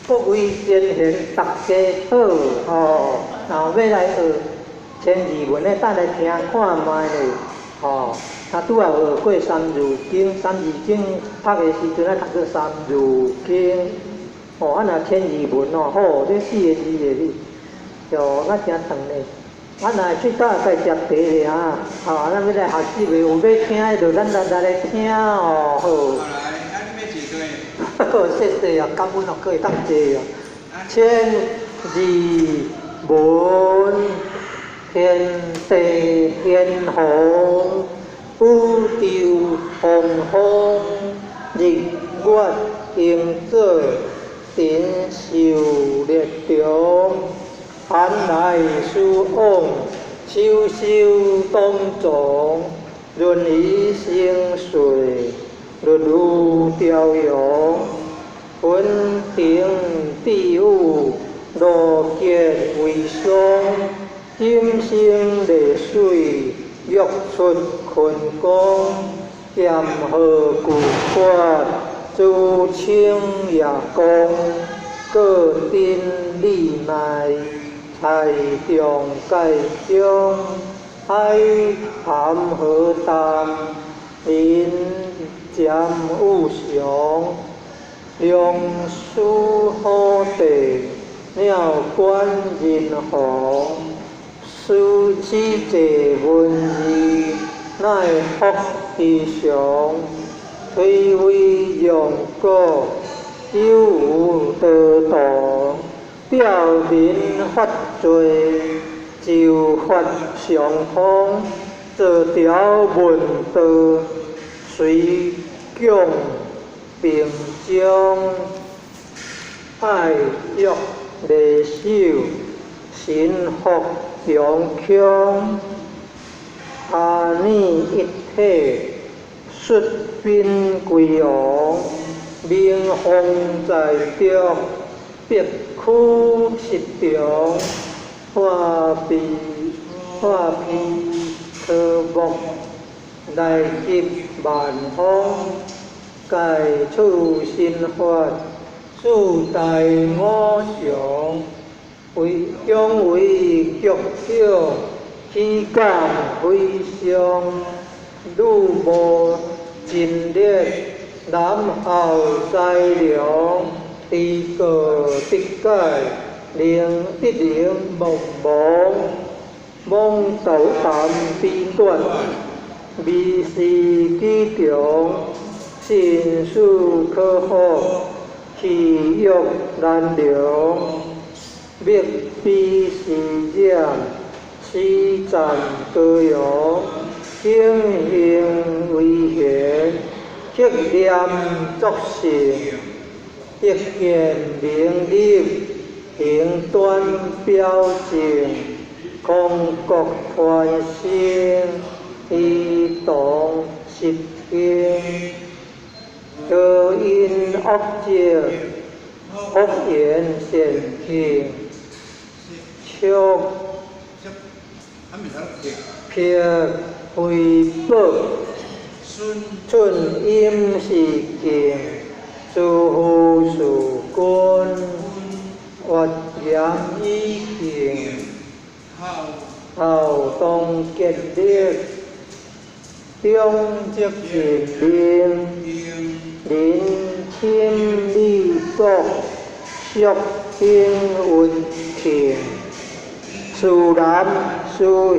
各位先賢，大家好吼！若欲來學千字文的，等來聽看覓咧吼。他拄仔學過三字經，三字經讀的時陣愛讀做三字經。吼，啊若千字文哦，吼，這四个字的你，哦，較誠長咧。啊，若喙焦會使食茶咧啊，吼，咱欲來學習的，有欲聽的，就咱來聽哦，好。來，啊，你欲坐佗？好，謝謝啊，感恩哦，閣會當坐哦。千字文，天地玄黃，宇宙峰峰，日月星座，神獸列強，寒來暑往，秋收冬藏，輪回生歲，日如朝陽，雲頂地宇，羅結為霜，金星麗水，玉出坤光，劍河巨決，朱清夜光，各丁利奈，財中界中，海潭河淡，人漸有常，龍師虎地，鳥觀人防，此這文字，乃福之上，推為陽國，有無道道，吊民法罪，就法相通，坐條問道，隨講並將，愛欲禮守，神福強強，阿彌一體，出兵歸王，明風在著，必屈失常，化被化皮科目，來集萬方，蓋處心法，四大五常，為將為極響，豈敢非常？汝無盡力，南後災良，知過得解，能得能莫忘，罔道談彼短，微時舉長，信思可福，氣欲難量，滅彼時染，死讚高揚，景行為賢，克念作聖，一見明理，行端表正，空國傳聲，移動實聽，多因惡者，福緣善聽，速辟非寶，寸陰是境，諸夫事君，越言以敬，後當吉力，中積盡命，人親利國，俗興溫慶，事男事兄，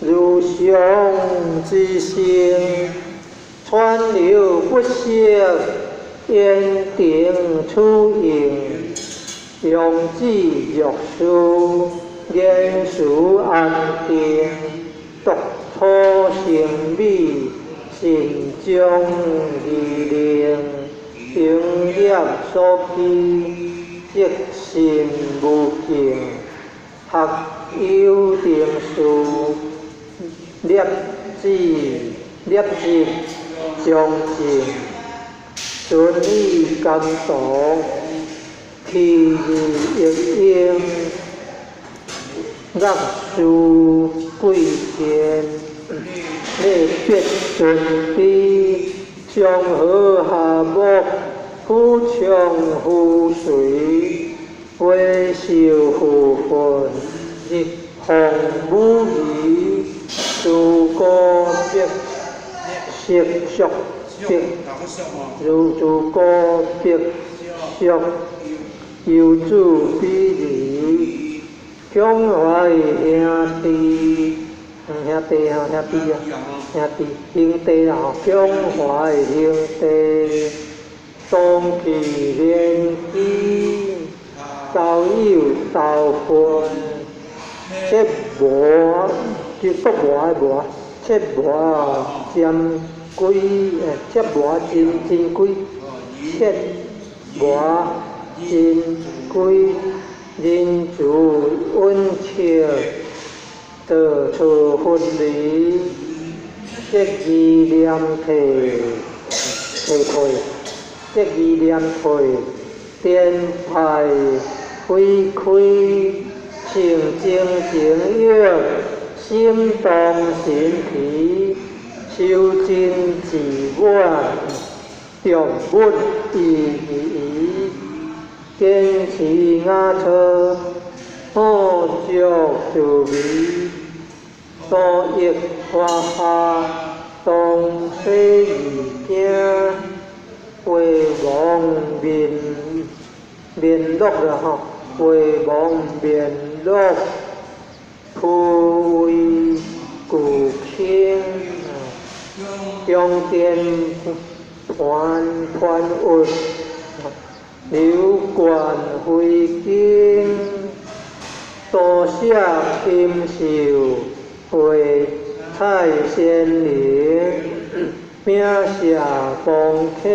如上之星，川流不息，言定處應，容止若思，言辭安定，獨處成美，慎終而令，營業所歸，即心無境，學有定事，立志立志長進，順意感動，氣義益應，樂事貴賤，禮別尊卑，祥和和睦，夫唱婦隨，回首復奮，日奉武儀，自古白色俗白，如自古白俗，游子比擬，胸懷兄弟，兄弟吼，兄弟啊，兄弟兄弟啦吼，胸懷兄弟，同氣連枝，交友投分，切磨就國磨的磨，切磨尖規，切磨真真規，切磨真規，仁慈穩切，道出佛理，節義廉體，體退，節義廉退，顛派非開，性情情欲，心動神疲，修真自我，著物意義，堅持雅錯，好足自美，多益華夏，東西二經，回望面面樂啦吼，回望面樂，虛位具輕，中殿盤盤鬱，流貫非經，多寫錦繡，繪彩鮮靈，餅寫光體，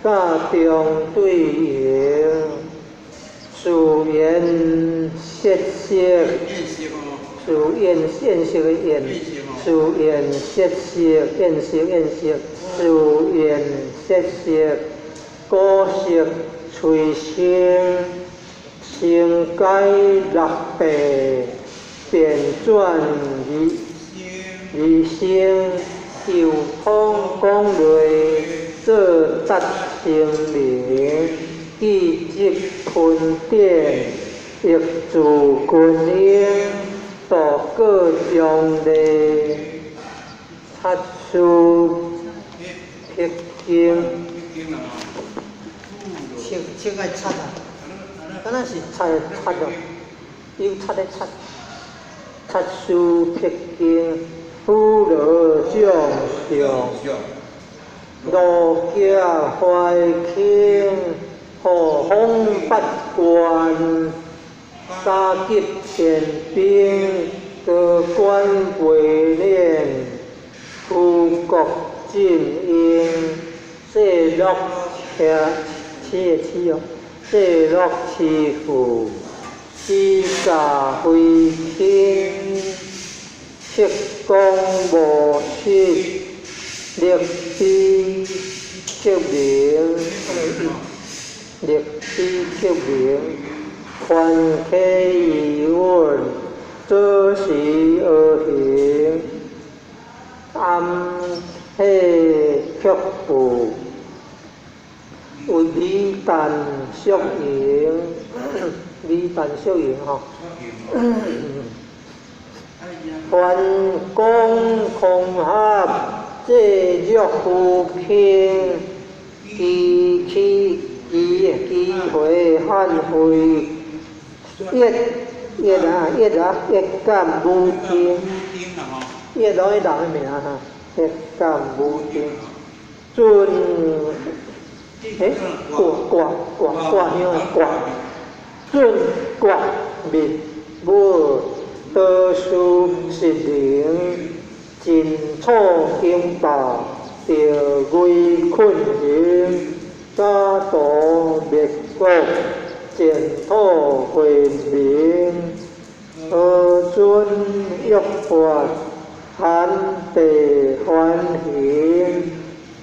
教中對應，自言色色，自言現色的言，自言色色，現色現色，自言色色，古色催生，成解六地，變轉二二生，遊通講類，做達成明，記跡坤典，亦自君英，道過將麗，察書北京，切切愛擦啊，敢若是擦擦哦，有擦的擦，擦書北京，虎羅將相，羅家懷卿，和風八關，加急天兵，高官背臉，富國進英，世樂車痴的痴哦，世樂痴婦，指甲非輕，七公無失，力比克明，力比克明，寬體疑穩，左時而行，暗體卻步，為美旦淑瑩，美旦淑瑩吼。梵光空合，濟弱扶貧，機器機機會漢會，一一啊一啊一感無定，一攏彼人的名哈，一感無定，准欸，掛掛掛掛香的掛，准覺密武，多事實靈，盡楚經道，著危困形，家道滅國，淨土惠民，何尊欲法，寒地歡迎，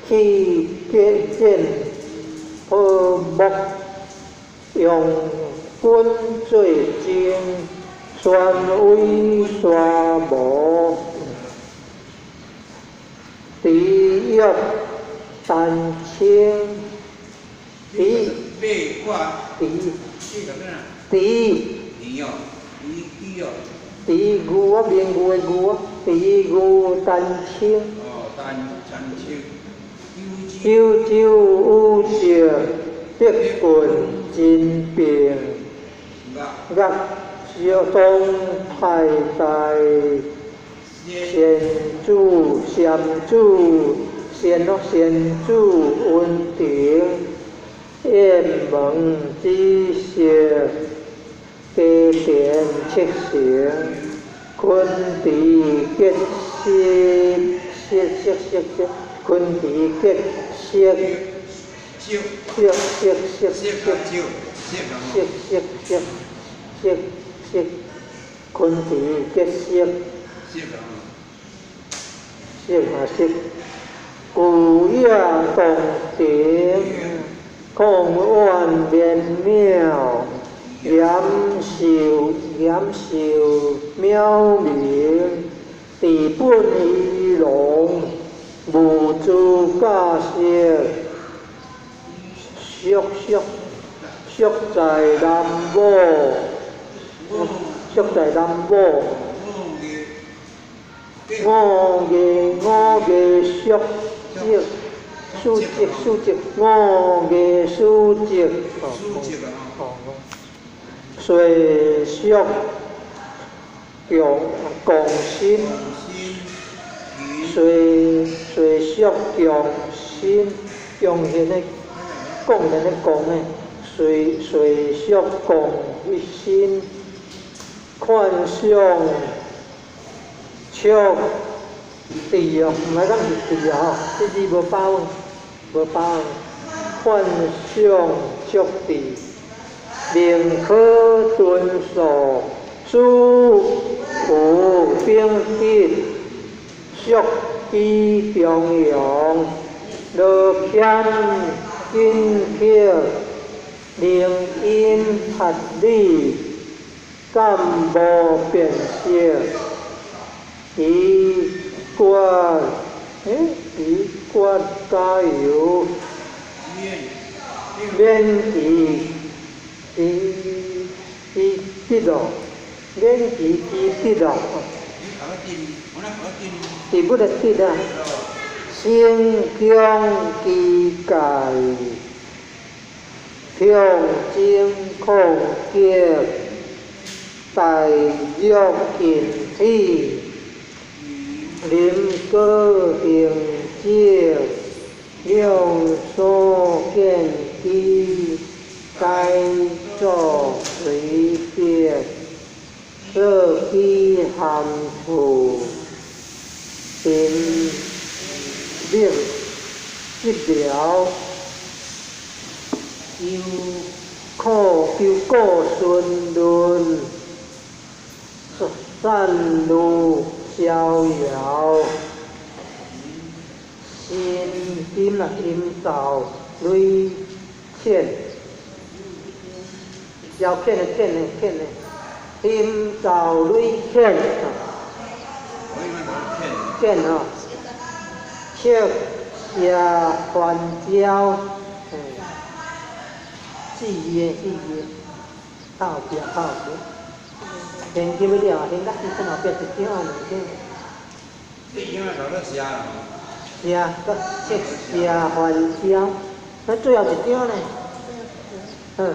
氣結見破木，用軍最精，宣威沙無，地獄丹青，伫八卦，伫这个哪？伫伫哦，伫伫哦。伫牛啊，明牛的牛啊，伫牛丹青。哦，丹丹青。九州五色，德棍真变。乐小东太大，仙子仙子仙咯，仙子温庭，雁门之色，低田七成，昆池结色色色色色，昆池结色色色色色色色色色色，昆池结色色嘛色，古野洞庭，控苑绵渺，岩秀岩秀渺明，地本鱼龙，无诸假色，俗俗俗在南无，俗在南无，五个五个俗迹，书籍书籍，五个书籍，哦，随俗共共心，随随俗共心，共现的共现的共的，随随俗共一心，幻想笑地哦，毋系讲是地啊吼，这字無包，無包。幻想足地，寧可敦素，此无顶得，俗以中庸，罗俭紧刻，灵音合理，感无变色。以决，以决加油，免其其其得咯，免其其得咯。伫不得得啊，星空机界，向真空结，大欲近体。林果行者，两所见机，该作随便，设机含处，定灭寂寥，求苦求故顺论，散如逍遥，心心啊，心造累浅，消遣的遣的遣的，心造累浅，浅吼，赤霞还焦，四字的四字，后壁后壁。现金要了，现金只剩后壁一张啊，两张。这张啊，留咧写。写，阁赤霞还焦，那最后一张呢？嗯，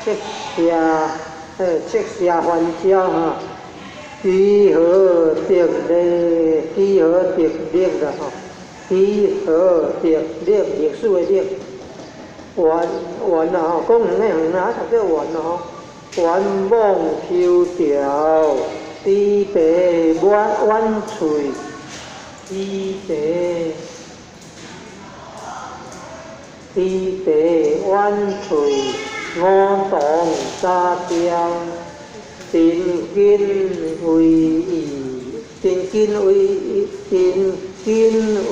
赤霞，赤霞还焦哈，几何得力，几何得力啦吼，几何得力，历史的历，完完啦吼，讲远的远啦，啊，读做完啦吼。圆梦秋条，猪白弯弯喙，猪白猪白弯喙，五堂三雕，真金为义，真金为义，真金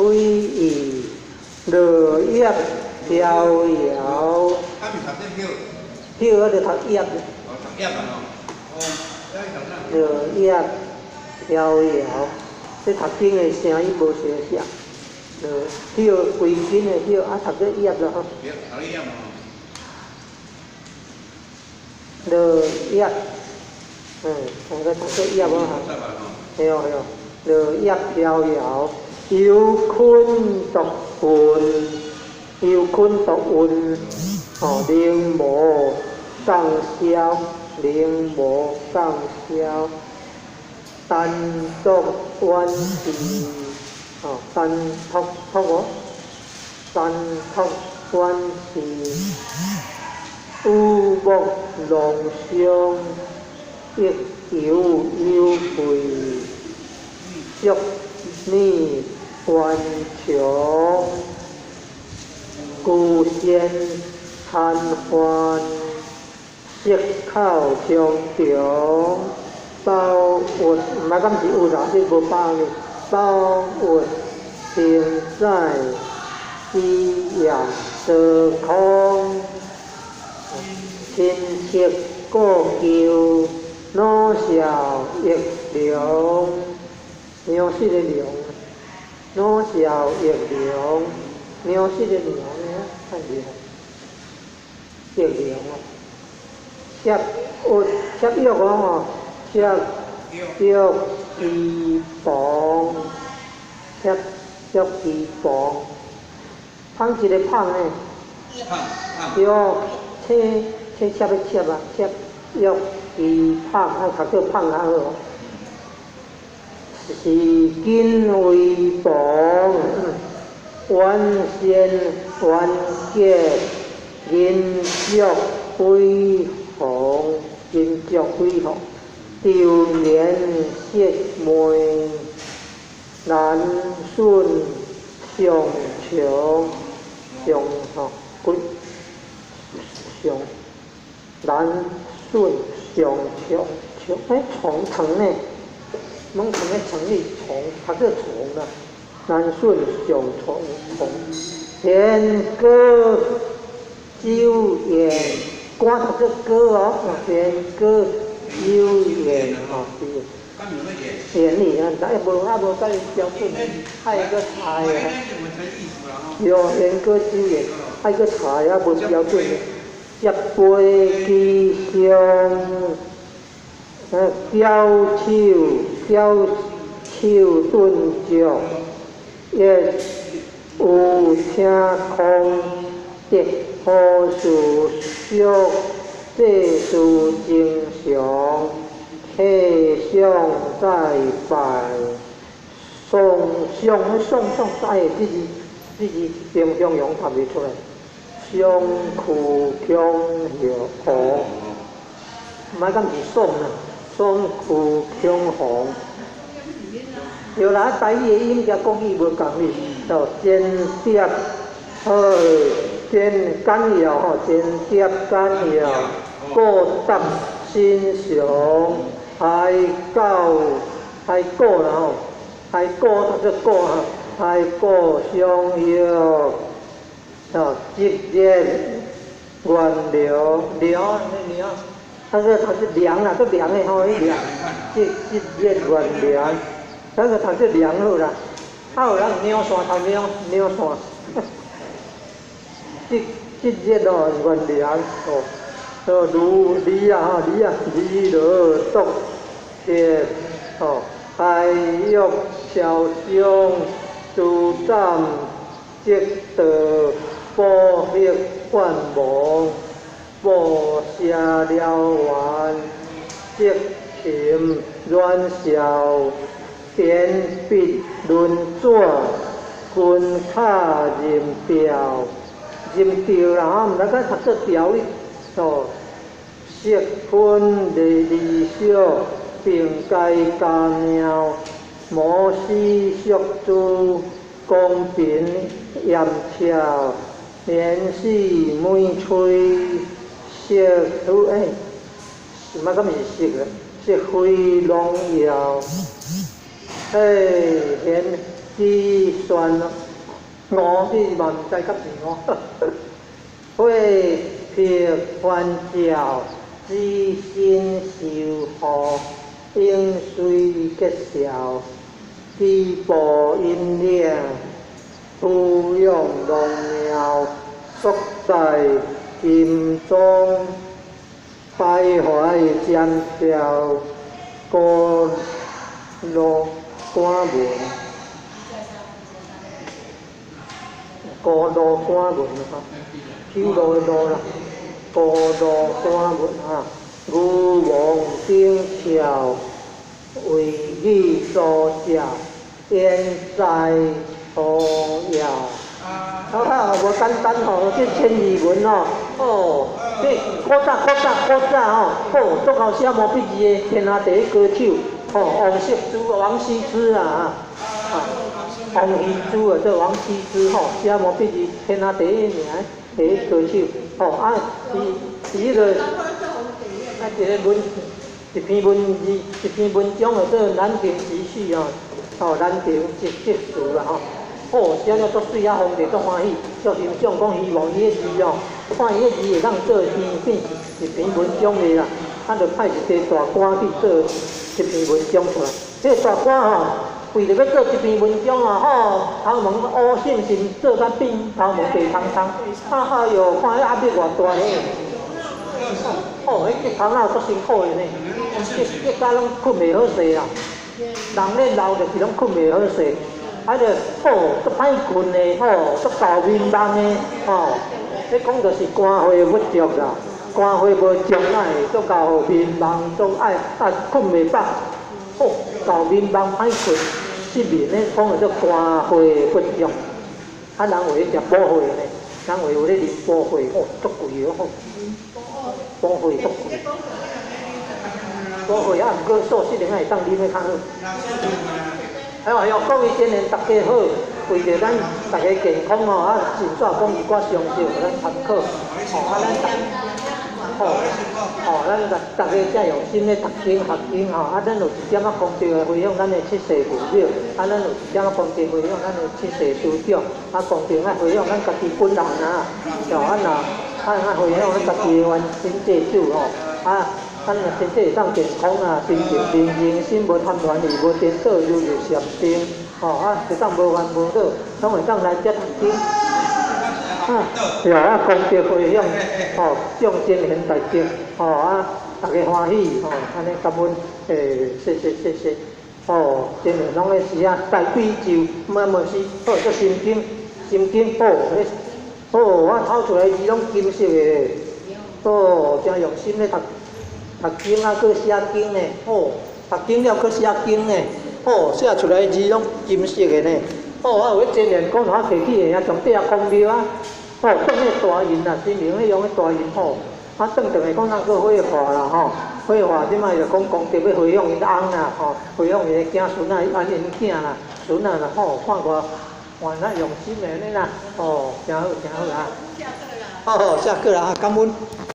为义，落叶飘摇。叶啊，就读叶。落叶飘摇，这读经的声音无相像。落叶规根的叶，啊，读做叶啦吼。落葉，兩個讀做葉哦，對對，落葉飄搖，幽昆獨運，幽昆獨運，哦，靈無降消，靈無降消，單獨遠視，哦，單獨獨哦，單獨遠視，雨木龍霜，益猶有備，足擬頑強，孤仙曇幻，息口長長，包鬱，毋捌敢是鬱啦，這無包呢，包鬱平載，依樣得空，親戚故舊，老少益良，娘死的良，老少益良，娘死的良呢，太厲害，益良哦，切鬱切玉哦，切玉其旁，切玉其旁，芳一个芳呢？對，切切切的切啊，切玉其芳，啊，讀做芳較好。是金為旁，遠仙遠結，銀足輝煌，銀足輝煌，丟年色昧，難順上長，上吼骨上難順上長長，欸，長長呢？攏從咧成立從，讀做從啦。難順上從從，弦歌酒宴，歌讀做歌哦，弦歌酒宴吼，是。言語啊，哎無啊無甲伊標準，愛閣查的。對，弦歌酒宴，愛閣查的啊無標準的。接杯機上，嬌手嬌手頓足，亦有請空得何事俗世事情常，客相再拜，送上送送哎，這字這字平常用讀袂出來，相去強紅，毋捌敢是送啊，雙去強紅。對啦，台語的音佮國語無仝哩，哦，煎碟好，煎簡要吼，煎碟簡要，過答心常，海狗海狗啦吼，海狗讀做狗哈，海狗相約，哦，積熱原涼涼涼，它是涼啦，做涼的吼，彼涼，積積熱原涼。那個讀做涼好啦，啊有人鳥山頭鳥鳥山，這這熱哦原涼哦，哦如梨啊吼梨啊梨羅獨鐵哦，海玉超商珠斬積道寶血願望，布舍燎原，積琴軟痟。點筆輪轉，軍卡任調，任調啦吼，毋知敢讀做調哩哦。色分離離小，並該加貓，摩絲淑珠，公平鹽俏，連死每吹，色好欸，什麼敢是色啊？色輝龍耀。嘿，顯子算我你嘛毋知敢是我。火劈翻照，子心受禍，應隨結笑，地步引領，土養龍庙，宿在金鐘，徘徊尖跳高路趕文，高路趕文哈，修路的路啦，高路趕文哈，牛王頂峭，為你所食，焉知何要？好好，無簡單吼，這千字文吼，哦，這古早古早古早吼，哦，足𠢕寫毛筆字的天下第一高手，吼，王羲之，王羲之啊，啊，王羲之啊，這王羲之吼，寫毛筆字天下第一名，第一高手，吼，啊，伊伊彼個啊，一个文，一篇文字，一篇文章叫做《蘭亭集序》吼，吼，《蘭亭集集序》啦吼。哦，寫了足媠啊，皇帝足歡喜，足欣賞，講希望伊的字哦，看伊的字會當做篇變一篇文章的啦，啊，就派一个大官去做一篇文章出來。這个大官吼，為著欲做一篇文章啊，吼，頭毛烏心心做甲變頭毛白蒼蒼，啊哈喲，看彼壓力偌大咧。哦，彼頭腦足辛苦的呢，激甲攏睏袂好勢啦。人咧老就是攏睏袂好勢。啊，就吼，足歹睏的吼，足𠢕眠夢的吼，彼講就是肝火不足啦，肝火無足，哪會足𠢕眠夢，足愛啊睏袂飽，吼，𠢕眠夢歹睏，失眠咧，講叫做肝火不足。啊，人有咧食補血呢，人話有咧啉補血，吼，足貴的吼，補血足貴，補血啊，毋過素食的會當啉的較好。哎呦，各位真緣大家好，為著咱大家健康吼，啊，順紲講一寡常識，予咱參考。吼，啊，咱逐，吼，吼，咱逐逐家才用心咧讀經學經吼，啊，咱有一點仔功德來回向咱的七世父母，啊，咱有一點仔功德回向咱的七世師長，啊，功德愛回向咱家己本人啊，吼，啊若，啊，愛回向咱家己的冤親債主吼，啊。咱若身體會當健康啊，心情平靜，心無貪亂，意無顛倒，如入禪定，吼啊，會當無煩無惱，攏會當來遮讀經。啊，對啊，功德回向，吼，眾真賢大德，吼啊，大家歡喜，吼，按呢感恩，謝謝謝謝，吼，真賢攏咧時啊，大悲咒，嘛嘛是，好，這心經，心經，哦，彼，哦，我透出來字攏金色的，哦，誠用心咧讀。讀經啊，閣寫經呢，哦，讀經了閣寫經呢，哦，寫出來字攏金色的呢，哦，啊有彼真言講我提起的啊，上底啊空廟啊，哦，轉彼大印啊，神明咧用彼大印吼，啊，轉轉來講那閣火化啦吼，火化這擺就講功德欲回向𪜶翁啦吼，回向𪜶的子孫啊，啊𪜶囝啦，孫仔啦吼，看偌原來用心的按呢啦，哦，誠好誠好啊，好，下課啦，感恩。